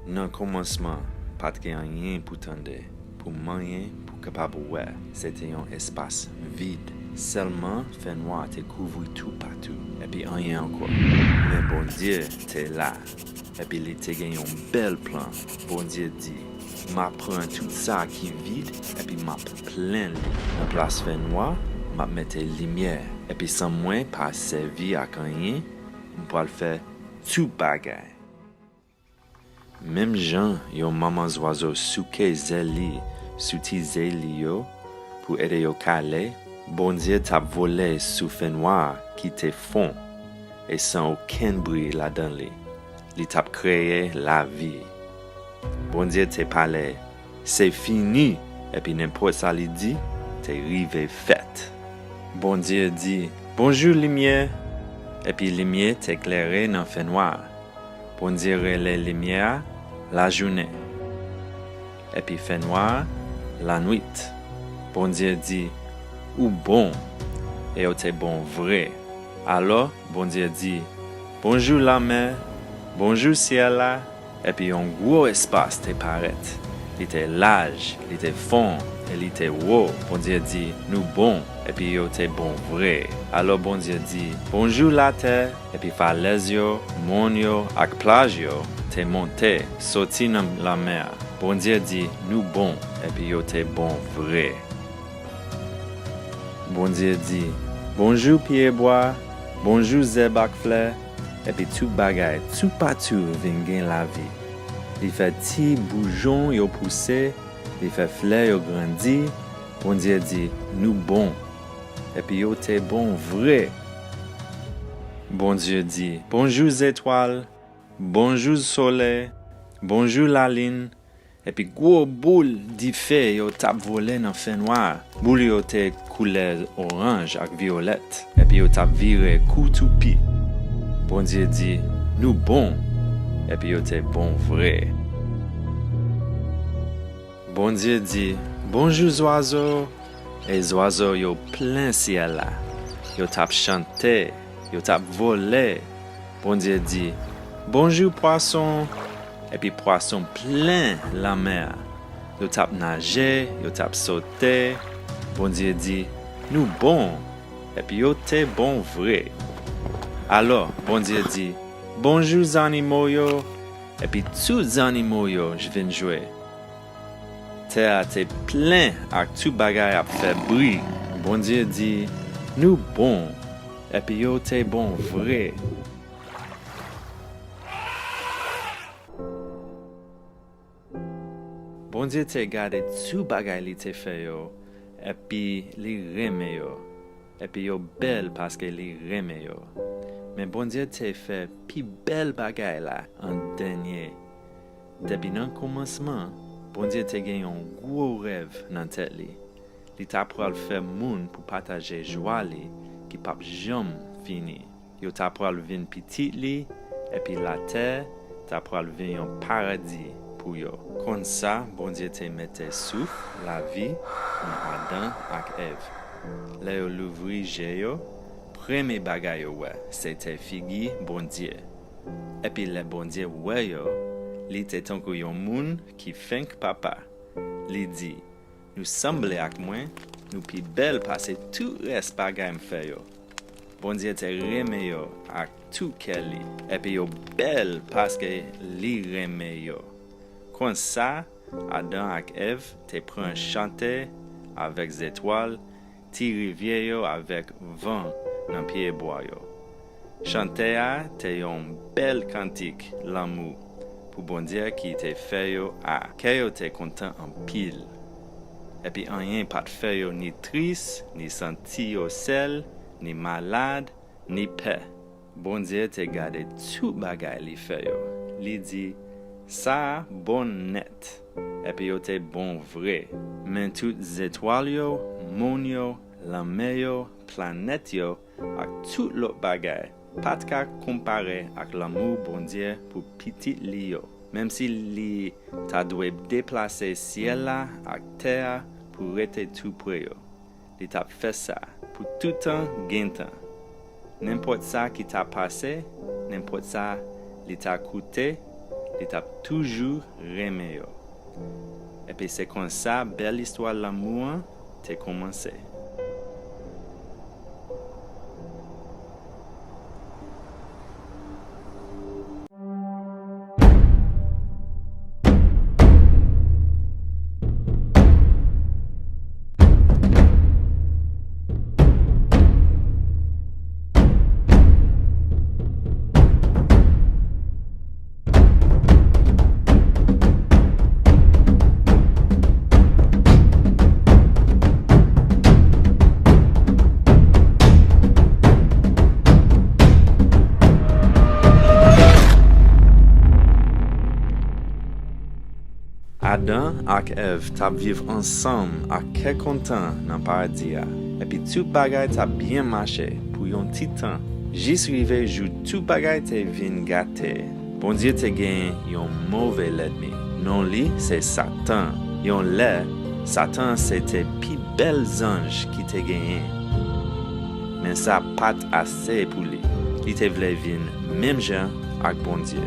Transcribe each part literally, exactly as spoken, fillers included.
Nan kòmansman, pa t gen anyen pou tande, pou manyen, pou kapab wè. Se te yon espas vid. Sèlman fènwa te kouvri toupatou, epi anyen ankò. Men Bondye te la, epi li te gen yon bèl plan. Bondye di, "M ap pran tout sa ki vid, epi m ap plen li. Nan plas fènwa, m ap mete limyè, epi san mwen pa sèvi ak anyen, m pral fè tout bagay." Menm jan yon manman zwazo souke zèl li sou ti ze li yo pou ede yo kale, Bondye t ap vole sou fènwa ki te fon e san okenn bri ladan li. Li t ap kreye lavi. Bondye te pale, "Se fini," epi nenpòt sa li di te rive fèt. Bondye di, "Bonjou, limyè," epi limyè te klere nan fènwa. Bondye rele limyè a lajounen, epi fènwa a lanwit. Bondye di, "Ou bon," e yo te bon vre. Alò, Bondye di, "Bonjou, lanmè, bonjou, syèl la," epi yon gwo espas te parèt. Li te laj, li te fon, e li te wo. Bondye di, "Nou bon," epi yo te bon vre. Alò Bondye di, "Bonjou, latè," epi falèz yo, mòn yo, ak plaj yo te monte soti nan lanmè a. Bondye di, "Nou bon," epi yo te bon vre. Bondye di, "Bonjou, pyebwa, bonjou, zèb ak flè," epi tout bagay toupatou vin gen lavi. Li fè ti boujon yo pouse, li fè flè yo grandi. Bondye di, "Nou bon," epi yo te bon vre. Bondye di, "Bonjou, zetwal, bonjou, solèy, bonjou, lalin," epi gwo boul dife yo t ap vole nan fènwa a. Boul yo te koulè oranj ak vyolèt, epi yo t ap vire kou toupi. Bondye di, "Nou bon," epi yo te bon vre. Bondye di, "Bonjou, zwazo," e zwazo yo plen syèl la. Yo t ap chante, yo t ap vole. Bondye di, "Bonjou, pwason," epi pwason plen lanmè a. Yo t ap naje, yo t ap sote. Bondye di, "Nou bon," epi yo te bon vre. Alò, Bondye di, "Bonjou, zannimo yo," epi tout zannimo yo vin jwe. Tè a te plen ak tout bagay ap fè bri. Bondye di, "Nou bon," epi yo te bon vre. Bondye te gade tout bagay li te fè yo, epi li renmen yo, epi yo bèl paske li renmen yo. Men Bondye te fè pi bèl bagay la an dènye. Depi nan kòmansman, Bondye te gen yon gwo rèv nan tèt li. Li ta pral fè moun pou pataje jwa li ki p ap janm fini. Yo ta pral vin pitit li, epi latè ta pral vin yon paradi pou yo. Konsa, Bondye te mete souf lavi nan Adan ak Èv. Lè yo louvri je yo, premye bagay yo wè se te figi Bondye. Epi lè Bondye wè yo, li te tankou yon moun ki fenk papa. Li di, "Nou sanble ak mwen, nou pi bèl pase tout rès bagay m fè yo." Bondye te renmen yo ak tout kè li, epi yo bèl paske li renmen yo. Konsa, Adan ak Èv te pran chante avèk zetwal, ti rivyè yo avèk van nan pyebwa yo. Chante a te yon bèl kantik lanmou pou Bondye ki te fè yo a. Kè yo te kontan anpil. Epi anyen pa t fè yo ni tris, ni santi yo sèl, ni malad, ni pè. Bondye te gade tout bagay li fè yo. Li di, "Sa a bon nèt," epi yo te bon vre. Men tout zetwal yo, moun yo, lanmè yo, planèt yo, ak tout lòt bagay pa t ka konpare ak lanmou Bondye pou pitit li yo, menm si li ta dwe deplase syèl la ak tè a pou rete tou pre yo. Li t ap fè sa pou toutan gen tan. Nenpòt sa ki ta pase, nenpòt sa li ta koute, Li t ap toujou renmen yo. Epi se konsa bèl istwa lanmou an te kòmanse. Adan ak Èv t ap viv ansanm ak kè kontan nan Paradi a, epi tout bagay t ap byen mache pou yon ti tan, jis rive jou tout bagay te vin gate. Bondye te gen yon move lènmi. Non li se Satan. Yon lè, Satan se te pi bèl zanj ki te genyen. Men sa pa t ase pou li. Li te vle vin menm jan ak Bondye.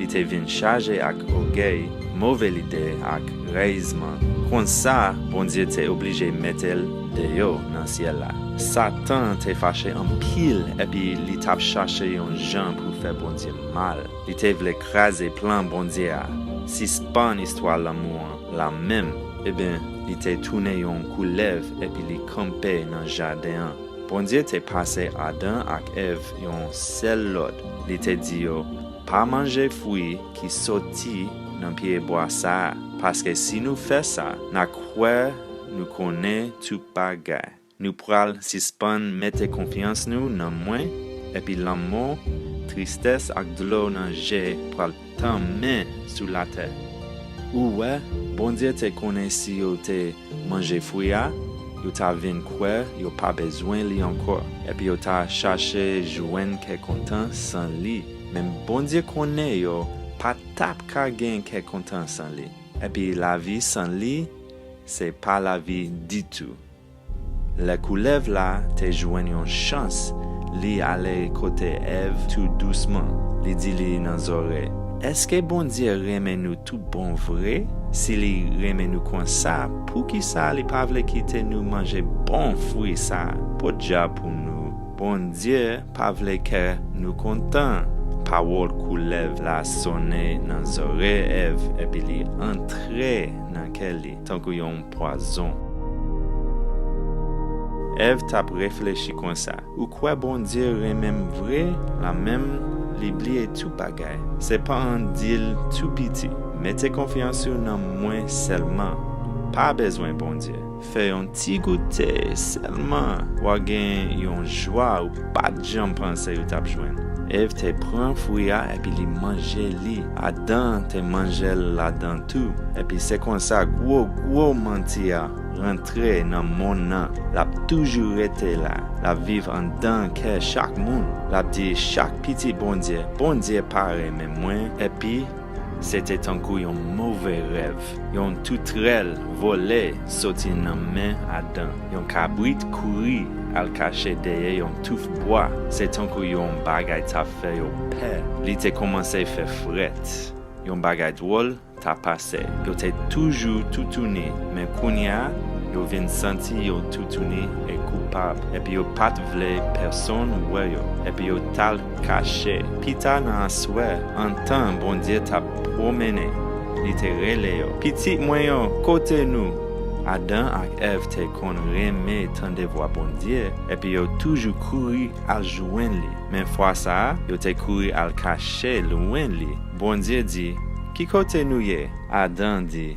Li te vin chaje ak ògèy, move lide ak rayizman. Konsa, Bondye te oblije mete l deyò nan syèl la. Satan te fache anpil epi li t ap chache yon jan pou fè Bondye mal. Li te vle kraze plan Bondye a, sispann istwa lanmou an la menm. Eben, li te tounen yon koulèv epi li kanpe nan jaden an. Bondye te pase Adan ak Èv yon sèl lòd. Li te di yo, pa manje fwi ki soti nan pyebwa sa a, paske si nou fè sa, n a kwè nou konnen tout bagay. Nou pral sispann mete konfyans nou nan mwen, epi lanmò, tristès ak dlo nan je pral tanmen sou latè. Ou wè, Bondye te konnen si yo te manje fwi a, yo ta vin kwè yo pa bezwen li ankò, epi yo ta chache jwenn kè kontan san li. Men Bondye konnen yo pa t ap ka gen kè kontan san li, epi lavi san li, se pa lavi ditou. Lè koulèv la te jwenn yon chans, li ale kote Èv tou dousman. Li di li nan zòrèy, èske Bondye renmen nou tout bon vre? Si li renmen nou konsa, poukisa li pa vle kite nou manje bon fwi sa a? Podyab pou nou! Bondye pa vle kè nou kontan. Pawòl koulèv la sonnen nan zòrèy Èv epi li antre nan kè li tankou yon pwazon. Èv t ap reflechi konsa, ou kwè Bondye renmen m vre? Lamenm, li bliye tout bagay. Sepandan, di l tou piti, mete konfyans ou nan mwen sèlman. Pa bezwen Bondye. Fè yon ti goute sèlman, w a gen yon jwa ou pa t janm panse ou t ap jwenn. Èv te pran fwi a epi li manje li. Adan te manje l ladan tou. Epi se konsa gwo, gwo manti a rantre nan monn nan. L ap toujou rete la. L ap viv anndan kè chak moun. L ap di chak pitit Bondye, Bondye pa renmen mwen. Epi, se te tankou yon move rèv. Yon toutèl vole soti nan men Adan. Yon kabrit kouri al kache dèyè yon touf bwa. Se tankou yon bagay t ap fè yo pè. Li te kòmanse fè frèt. Yon bagay dwòl t ap pase. Yo te toujou toutouni, men kounye a, yo vin santi yo toutouni e koupab, epi yo pa t vle pèsonn wè yo, epi yo t al kache. Pita nan aswè, antan Bondye t ap pwomennen, li te rele yo, pitit mwen yo, kote nou? Adan ak Èv te konn renmen tande vwa Bondye, epi yo toujou kouri al jwenn li. Men fwa sa a, yo te kouri al kache lwen li. Bondye di, ki kote nou ye? Adan di,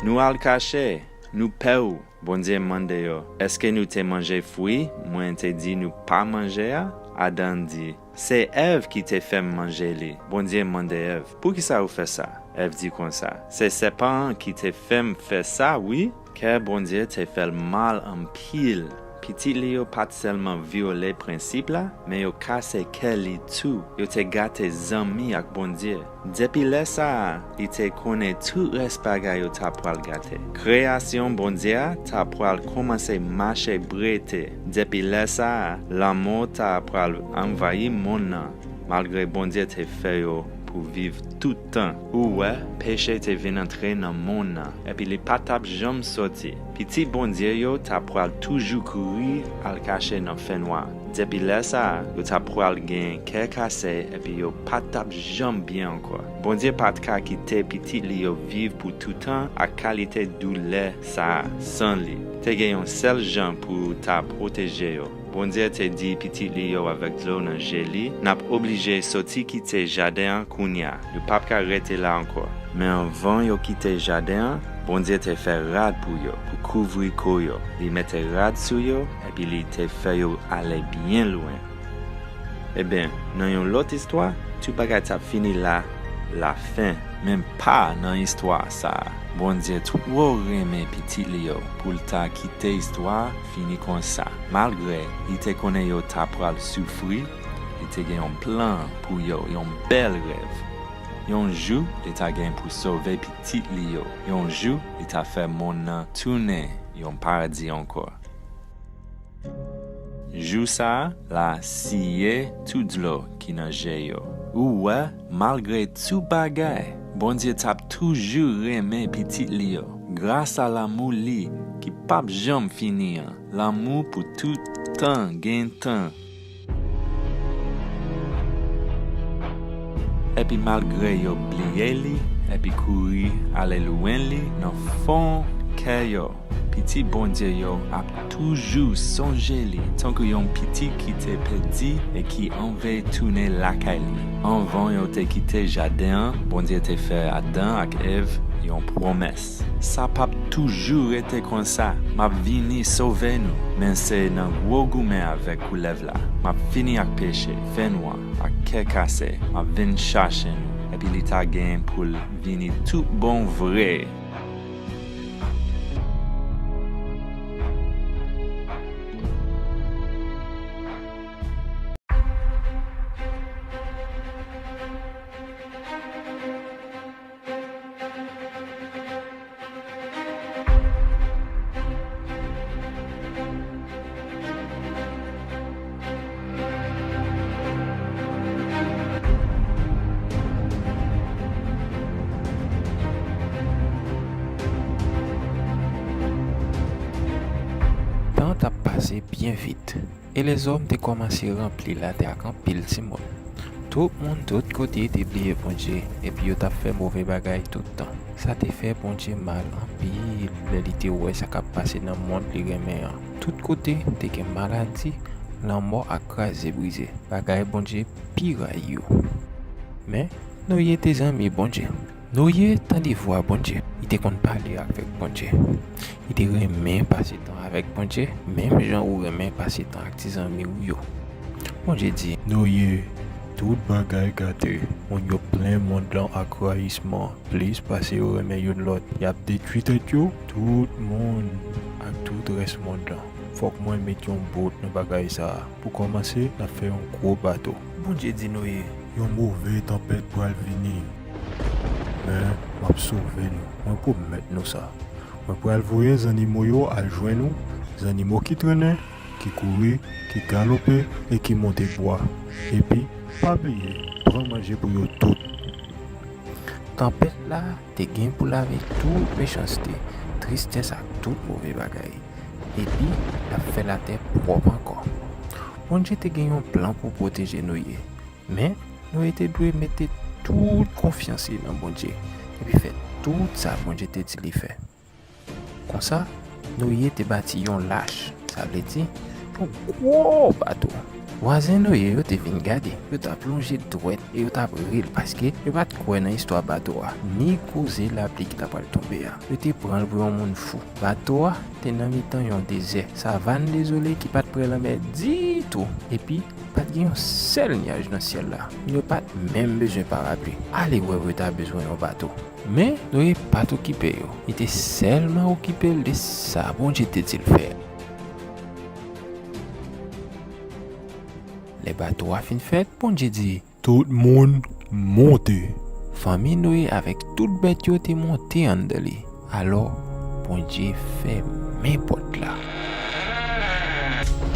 nou al kache, nou pè w. Bondye mande yo, èske nou te manje fwi mwen te di nou pa manje a? Adan di, se Èv ki te fè m manje li. Bondye mande Èv, poukisa ou fè sa? Èv di konsa, se sèpan an ki te fè m fè sa, wi. Kè Bondye te fè l mal anpil Pitit li yo pa t sèlman vyole prensip la, men yo kase kè li tou. Yo te gate zanmi ak Bondye. Depi lè sa a, li te konnen tout rès bagay yo ta pral gate. Kreyasyon Bondye a ta pral kòmanse mache brete. Depi lè sa a, lanmò ta pral anvayi monn nan. Malgre Bondye te fè yo pou viv tout tan, ou wè, peche te vin antre nan monn nan, epi li pa t ap janm soti. Pitit Bondye yo ta pral toujou kouri al kache nan fènwa. Depi lè sa a, yo ta pral gen kè kase epi yo pa t ap janm byen ankò. Bondye pa t ka kite pitit li yo viv pou toutan ak kalite doulè sa a san li. Te gen yon sèl jan pou ta pwoteje yo. Bondye te di pitit li yo avèk dlo nan je li, n ap oblije soti kite jaden an kounye a. Nou p ap ka rete la ankò. Men anvan yo kite jaden an, Bondye te fè rad pou yo, pou kouvri kou yo. Li mete rad sou yo, epi li te fè yo ale byen lwen. Ebyen, nan yon lòt istwa, tout bagay t ap fini la, lafen. Men pa nan istwa sa a. Bondye twò renmen pitit li yo pou l ta kite istwa a fini konsa. Malgre li te konnen yo ta pral soufri, li te gen yon plan pou yo, yon bèl rèv. Yon jou, li ta gen pou sove pitit li yo. Yon jou, li ta fè monn nan tounen yon paradi ankò. Jou sa a, l a siye tout dlo ki nan je yo. Ou wè, malgre tout bagay, Bondye t ap toujou renmen pitit li yo, gras a lanmou li ki p ap janm fini an, lanmou pou tout tan gen tan. Epi malgre yo bliye li, epi kouri ale lwen li nan fon kè yo, pitit Bondye yo ap toujou sonje li, tankou yon pitit ki te pèdi e ki anvi tounen lakay li. Anvan yo te kite jaden an, Bondye te fè Adan ak Èv yon pwomès. Sa p ap toujou rete konsa. M ap vini sove nou, men se nan gwo goumen avèk koulèv la. M ap fini ak peche, fènwa, ak kè kase. M ap vin chache nou, epi li ta gen pou l vini tout bon vre. Tan t ap pase byen vit. E lèzòm te kòmanse ranpli latè ak anpil timoun. Tout moun tout kote te bliye Bondye, epi yo t ap fè move bagay tout tan. Sa te fè Bondye mal anpil lè li te wè sa k ap pase nan mond li renmen an. Tout kote te gen maladi, lanmò ak kraze brize, bagay Bondye pi rayi yo. Men, Noye te zanmi Bondye. Noye tande vwa Bondye. Li te konn pale avèk Bondye. Li te renmen pase tan avèk Bondye, menm jan ou renmen pase tan ak ti zanmi w yo. Bondye di, Noye, tout bagay gate. Moun yo plen mond lan ak rayisman, plis pase yo renmen youn lòt. Y ap detwi tèt yo, tout moun ak tout rès mond lan. Fòk mwen met yon bout nan bagay sa a. Pou kòmanse, n ap fè yon gwo bato. Bondye di Noye, yon move tanpèt pral vini. Men, m ap sove nou. Mwen pwomèt nou sa. Mwen pral voye zannimo yo al jwenn ou, zannimo ki trennen, ki kouri, ki galope e ki monte bwa. Epi, pa bliye, pran manje pou yo tout. Tanpèt la te gen pou lave tout mechanste, tristès ak tout move bagay. Epi, l ap fè latè pwòp ankò. Bondye te gen yon plan pou pwoteje Noye, men Noye te dwe mete tout konfyans li nan Bondye, epi fè tout sa Bondye te di li fè. Konsa, Noye te bati yon lach, sa vle di, yon gwo bato. Vwazen Noye yo te vin gade, yo t ap lonje dwèt e yo t ap ri l paske yo pa t kwè nan istwa bato a, ni koze lapli ki t ap pral tonbe a. Yo te pran l pou yon moun fou. Bato a te nan mitan yon dezè, savann dezole ki pa t pre lanmè ditou, epi pa t gen yon sèl nyaj nan syèl la. Yo pa t menm bezwen parapli. Ale wè pou yo ta bezwen yon bato. Men, Noye pa t okipe yo. Li te sèlman okipe l de sa Bondye te di l fè. Lè bato a fin fèt, Bondye di, "Tout moun monte." Fanmi Noye avèk tout bèt yo te monte anndan li. Alò, Bondye fèmen pòt la.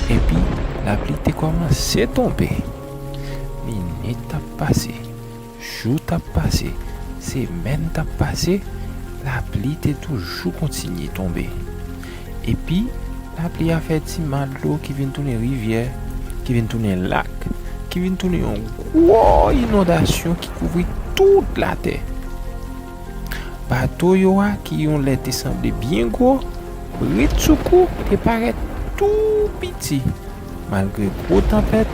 Epi, lapli te kòmanse tonbe. Minit t ap pase, jou t ap pase, semèn t ap pase, lapli te toujou kontinye tonbe. Epi, lapli a fè ti ma dlo ki vin tounen rivyè, ki vin tounen lak, ki vin tounen yon gwo inondasyon ki kouvri tout latè. Bato yo a, ki yon lè te sanble byen gwo, britsoukou te parèt tou piti. Malgre gwo tanpèt,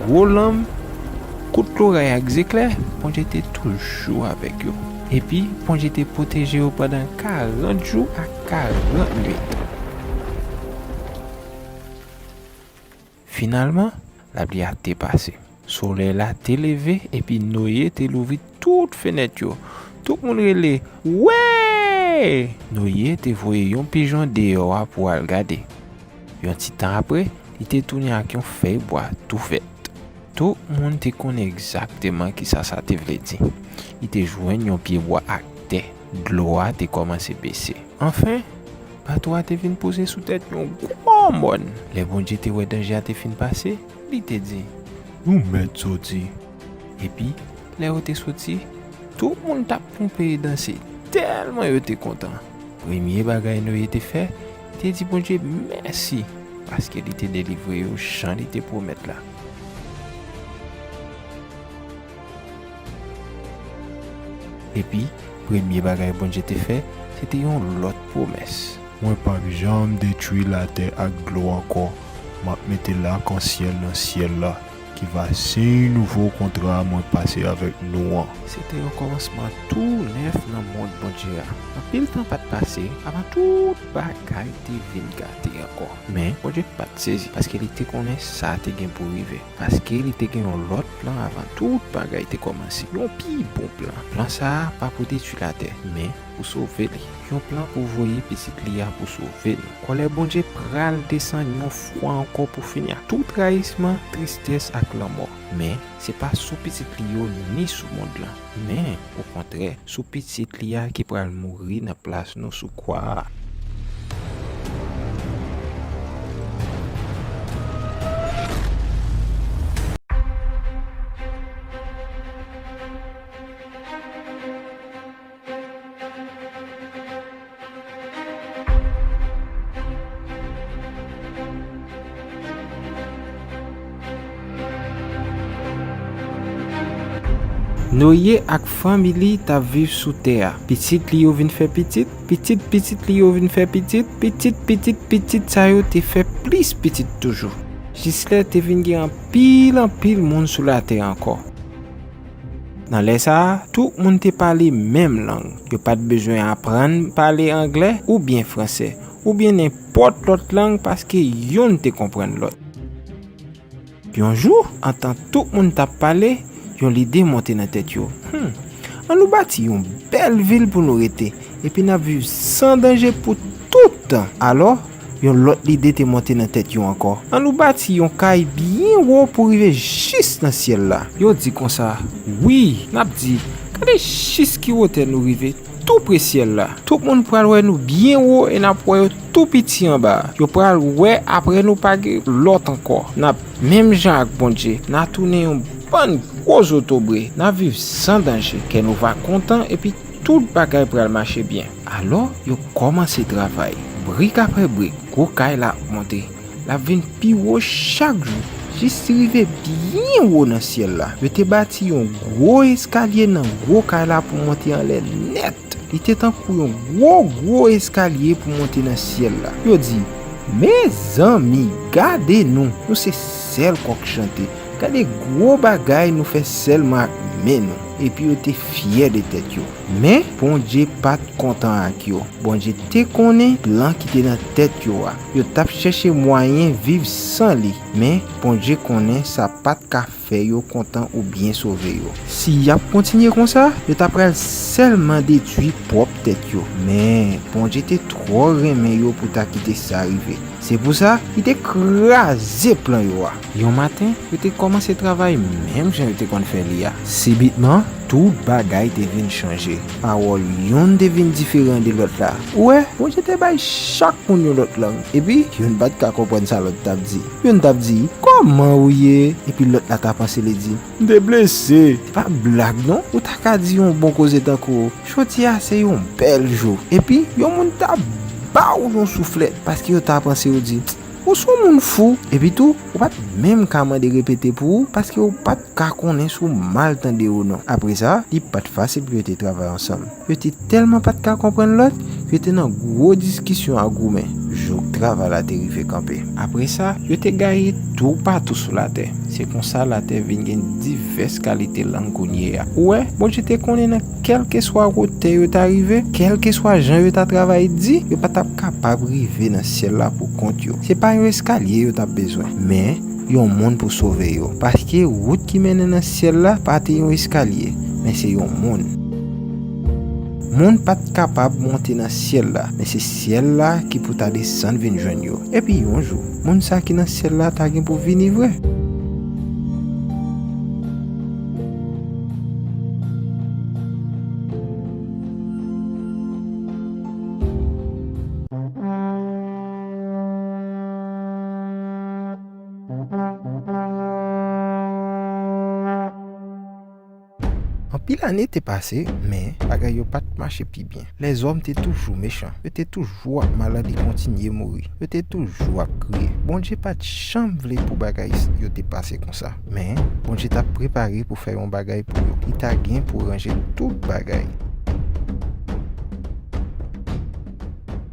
gwo lanm, kout loray ak zeklè, Bondye te toujou avèk yo. Epi, Bondye te pwoteje yo pandan karant jou ak karant nwit. Finalman, lapli a te pase. Solèy la te leve epi Noye te louvri tout fenèt yo. Tout moun rele, "Wè!" Noye te voye yon pijon deyò a pou al gade. Yon ti tan apre, li te tounen ak yon fèy bwa tou vèt. Tout moun te konnen egzakteman kisa sa te vle di. Li te jwenn yon pyebwa ak tè. Dlo a te kòmanse bese. Anfen, bato a te vin poze sou tèt yon gwo mòn. Lè Bondye te wè danje a te fin pase, li te di, "Nou mèt soti." Epi, lè yo te soti, tout moun t ap ponpe e danse, tèlman yo te kontan. Premye bagay Noye te fè, li te di Bondye mèsi, paske li te delivre yo jan li te pwomèt la. Epi, premye bagay Bondye te fè, se te yon lòt pwomès. "Mwen p ap janm detwi latè ak dlo ankò. M ap mete lakansyèl nan syèl la, ki va siy nouvo kontra mwen pase avèk nou an." Se te yon kòmansman tou nèf nan mond Bondye a. Anpil tan pa t pase, avan tout bagay te vin gate ankò. Men, Bondye pa t sezi, paske li te konnen sa te gen pou rive. Paske li te gen yon lòt plan avan tout bagay te kòmanse. Yon pi bon plan. Plan sa a pa pou detwi latè, men pou sove li. Yon plan pou voye pitit li a pou sove nou. Kòlè Bondye pral desann yon fwa ankò pou fini ak tout rayisman, tristès ak lanmò. Men, se pa sou pitit li yo ni sou mond lan. Men, okontrè, sou pitit li a ki pral mouri nan plas nou sou kwa a. Noye ak fanmi li t ap viv sou tè a. Pitit li yo vin fè pitit, pitit pitit li yo vin fè pitit, pitit pitit pitit sa yo te fè plis pitit toujou. Jislè te vin gen anpil anpil moun sou latè ankò. Nan lè sa a, tout moun te pale menm lang. Yo pa t bezwen aprann pale anglè oubyen fransè, oubyen nenpòt lòt lang paske youn te konprann lòt. Yon jou, antan tout moun t ap pale, yon lide monte nan tèt yo. Hmm, ann nou bati yon bèl vil pou nou rete, epi n ap viv san danje pou tout tan. Alò, yon lòt lide te monte nan tèt yo ankò. Ann nou bati yon kay byen wo pou rive jis nan syèl la. Yo di konsa, wi, n ap di, gade jis ki wotè nou rive, tou pre syèl la. Tout moun pral wè nou byen wo e n ap wè yo tou piti anba a. Yo pral wè apre nou pa gen lòt ankò. N ap menm jan ak Bondye, n a tounen yon bann gwo zotobre, n a viv san danje, kè nou va kontan epi tout bagay pral mache byen. Alò, yo kòmanse travay. Brik apre brik, gwo kay la ap monte. L ap vin pi wo chak jou, jis li rive byen wo nan syèl la. Yo te bati yon gwo eskalye nan gwo kay la pou monte anlè nèt. Li te tankou yon gwo, gwo eskalye pou monte nan syèl la. Yo di, "Mezanmi, gade nou! Nou se sèl kòk chante. Gade gwo bagay nou fè sèlman ak men nou." Epi yo te fyè de tèt yo. Men, Bondye pa t kontan ak yo. Bondye te konnen plan ki te nan tèt yo a. Yo t ap chèche mwayen viv san li. Men, Bondye konnen sa pa t ka fè yo kontan oubyen sove yo. Si y ap kontinye konsa, yo ta pral sèlman detwi pwòp tèt yo. Men, Bondye te twò renmen yo pou ta kite sa rive. Se pou sa, li te kraze plan yo a. Yon maten, yo te kòmanse travay menm jan yo te konn fè li a. Sibitman, tout bagay te vin chanje. Pawòl yonn te vin diferan de lòt la. Ou wè, Bondye te bay chak moun yon lòt lang. Epi, yonn pa t ka konprann sa lòt t ap di. Yonn t ap di, "Kòman ou ye?" Epi lòt la ta panse li di, "M te blese." Se pa blag non. Ou ta ka di yon bon koze tankou, "Jodi a se yon bèl jou." Epi, yon moun ta ba w yon souflèt paske yo ta panse yo di, "Ou se yon moun fou." Epi tou, ou pa t menm ka mande repete pou ou paske ou pa t ka konnen si w mal tande ou non. Apre sa, li pa t fasil pou yo te travay ansanm. Yo te tèlman pa t ka konprann lòt, yo te nan gwo diskisyon ak goumen, jouk travay la te rive kanpe. Apre sa, yo te gaye toupatou sou latè. Se konsa latè vin gen divès kalite lang kounye a. Ou wè, Bondye te konnen nan kèlkeswa wotè yo ta rive, kèlkeswa jan yo ta travay di, yo pa t ap kapab rive nan syèl la pou kont yo. Se pa yon eskalye yo t ap bezwen, men yon moun pou sove yo. Paske wout ki mennen nan syèl la pa te yon eskalye, men se yon moun. Moun pa t kapab monte nan syèl la, men se syèl la ki pou ta desann vin jwenn yo. Epi yon jou, moun sa ki nan syèl la ta gen pou vini vre. Anpil ane te pase, men bagay yo pa t mache pi byen. Lèzòm te toujou mechan. Yo te toujou ap malad e kontinye mouri. Yo te toujou ap kriye. Bondye pa t janm vle pou bagay yo te pase konsa. Men, Bondye t ap prepare pou fè yon bagay pou yo. Li ta gen pou ranje tout bagay.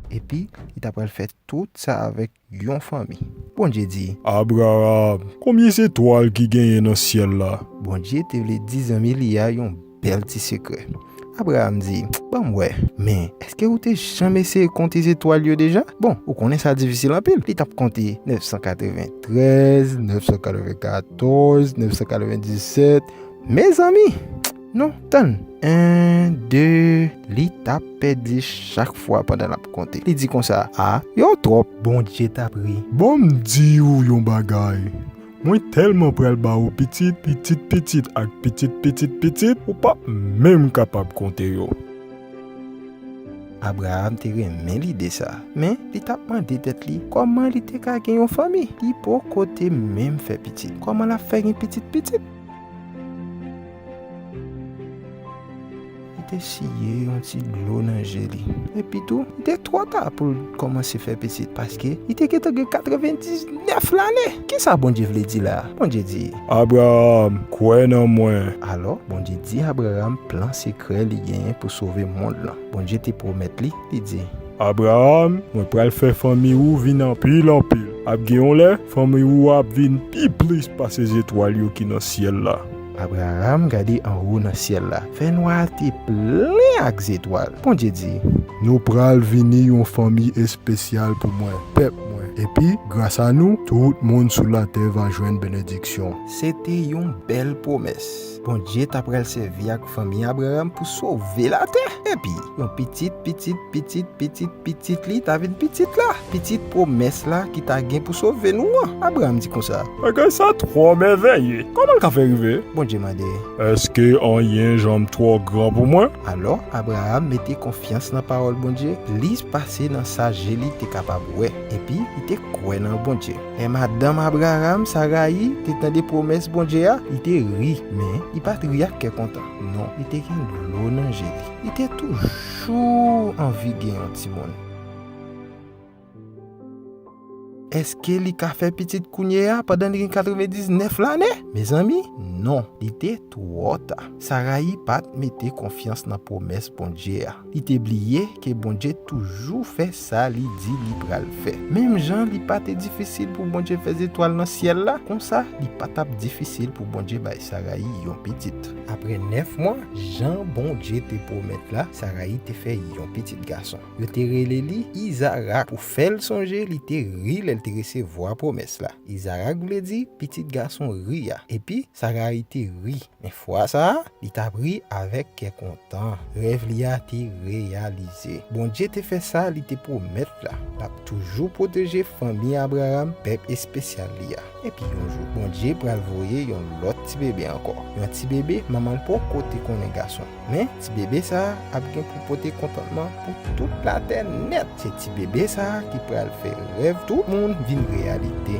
Epi, li ta pral fè tout sa avèk yon fanmi. Bondye di, "Abraram, konbyen zetwal ki genyen nan syèl la?" Bondye te vle di zanmi li a yon bèl ti sekrè. Abraram di, "Ban m wè, men èske ou te janm eseye konte zetwal yo deja?" Bon, ou konnen sa difisil anpil. Li t ap konte nèf san katreventrèz, nèf san katrevenkatòz, nèf san katrevendisèt. Mezanmi, non, tann. En, de, li t ap pèdi chak fwa pandan l ap konte. Li di konsa, "A, yo twòp." Bondye t ap ri. "Ban m di w yon bagay. Mwen tèlman pral ba ou pitit, pitit, pitit ak pitit, pitit, pitit, ou p ap menm kapab konte yo." Abraram te renmen lide sa, men li t ap mande tèt li kòman li te ka gen yon fanmi. Li poko te menm fè pitit. Kòman l ap fè gen pitit pitit? Li te siye yon ti dlo nan je li. Epi tou, li te twò ta pou l kòmanse fè pitit, paske li te gentan gen katrevendiznèf lane. Kisa Bondye vle di la a? Bondye di, "Abraram, kwè nan mwen." Alò, Bondye di Abraram plan sekrè li genyen pou sove mond lan. Bondye te pwomèt li, li di, "Abraram, mwen pral fè fanmi ou vin anpil anpil. Ap gen yon lè, fanmi ou ap vin pi plis pase zetwal yo ki nan syèl la." Abraram gade anwo nan syèl la. Fènwa a te plen ak zetwal. Bondye di, "Nou pral vini yon fanmi espesyal pou mwen, pèp mwen. Epi, gras a nou, tout moun sou latè va jwenn benediksyon." Se te yon bèl pwomès. Bondye ta pral sèvi ak fanmi Abraram pou sove latè. Epi, yon pitit, pitit, pitit, pitit, pitit li ta vin pitit la. Pitit pwomès la ki ta gen pou sove nou an. Abraram di konsa, "Bagay sa twò mèvèye. Kòman l ka fè rive?" Bondye mande, "Èske anyen janm twò gran pou mwen?" Alò, Abraram mete konfyans nan pawòl Bondye plis pase nan sa je li te kapab wè. Epi, li te kwè nan Bondye. Lè madanm Abraram, Sarayi, te tande pwomès Bondye a, li te ri, men li pa t ri ak kè kontan. Non, li te gen dlo nan je li. Li te toujou anvi gen yon timoun. Èske li ka fè pitit kounye a pandan li gen katrevendiznèf lane? Mezanmi, non, li te twò ta. Sarayi pa t mete konfyans nan pwomès Bondye a. Li te bliye ke Bondye toujou fè sa li di li pral fè. Menm jan li pa te difisil pou Bondye fè zetwal nan syèl la, konsa li pa t ap difisil pou Bondye bay Sarayi yon pitit. Apre nèf mwa, jan Bondye te pwomèt la, Sarayi te fè yon pitit gason. Yo te rele li Izarak. Pou fè l sonje, li te ri lè te resevwa pwomès la. Izarak vle di pitit gason ri a, epi Sarayi te ri. Men fwa sa a, li t ap ri avèk kè kontan. Rèv li a te reyalize. Bondye te fè sa li te pwomèt la. L ap toujou pwoteje fanmi Abraram, pèp espesyal li a. Epi yon jou, Bondye pral voye yon lòt ti bebe ankò. Yon ti bebe manman l poko te konnen gason. Men, ti bebe sa a ap gen pou pote kontantman pou tout latè nèt. Se ti bebe sa a ki pral fè rèv tout moun vin reyalite.